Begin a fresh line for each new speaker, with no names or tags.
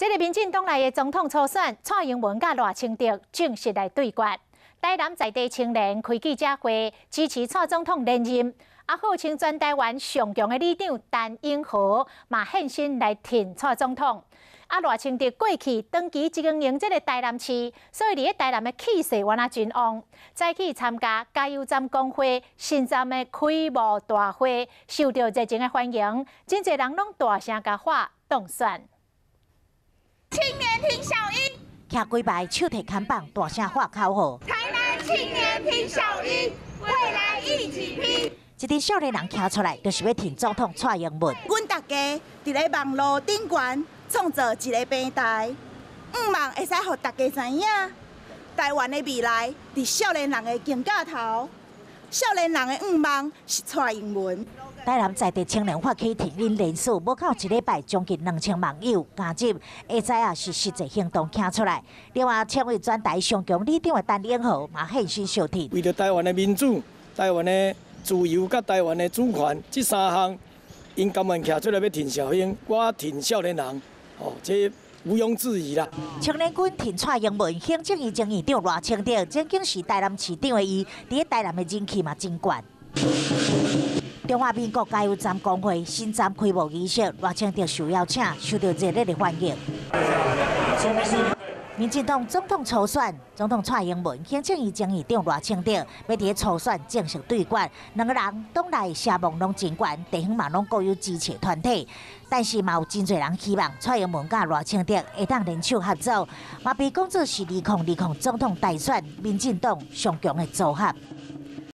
這个民進黨內的總統初選，蔡英文佮賴清德正式來對決。台南在地青年開記者會支持蔡總統連任，啊，號稱全台灣上強的里長陳英豪嘛現身來挺蔡總統。啊，賴清德過去長期經營這个台南市，所以佇咧台南的氣勢原來真旺。早起參加加油站工會新站的開幕大會，受到熱情的歡迎，真濟人攏大聲共喊當選。
青年挺小英，
徛幾排手提看板，大聲喊口號。
台南青年挺小英，未來一起拼。
一陣少年人徛出來，就是欲挺總統蔡英文。
阮大家佇咧網路頂懸創造一个平台，向望會使予大家知影，台灣的未來佇少年人的肩胛頭，少年人的向望是蔡英文。
台南在地青年發起挺英連署，無夠一禮拜，將近2000網友加入，下知影是實際行動徛出來。另外，稱為全台上強里長的陳英豪嘛現身相挺。
為著台灣的民主、台灣的自由佮台灣的主權，這三項，𪜶甘願徛出來欲挺小英，我挺少年人，哦，這毋庸置疑啦。
青年軍挺蔡英文，行政院前院長賴清德，曾經是台南市長的伊，佇咧台南的人氣嘛真懸。中華民國加油站工會新站開幕儀式，賴清德受邀請，受到熱烈的歡迎。民進黨總統初選，總統蔡英文、行政院前院長賴清德，欲佇咧初選正式對決，兩个人黨內聲望攏真懸，地方嘛攏各有支持團體，但是嘛有真濟人希望蔡英文佮賴清德會當聯手合作，嘛被講做是2020總統大選民進黨上強的組合。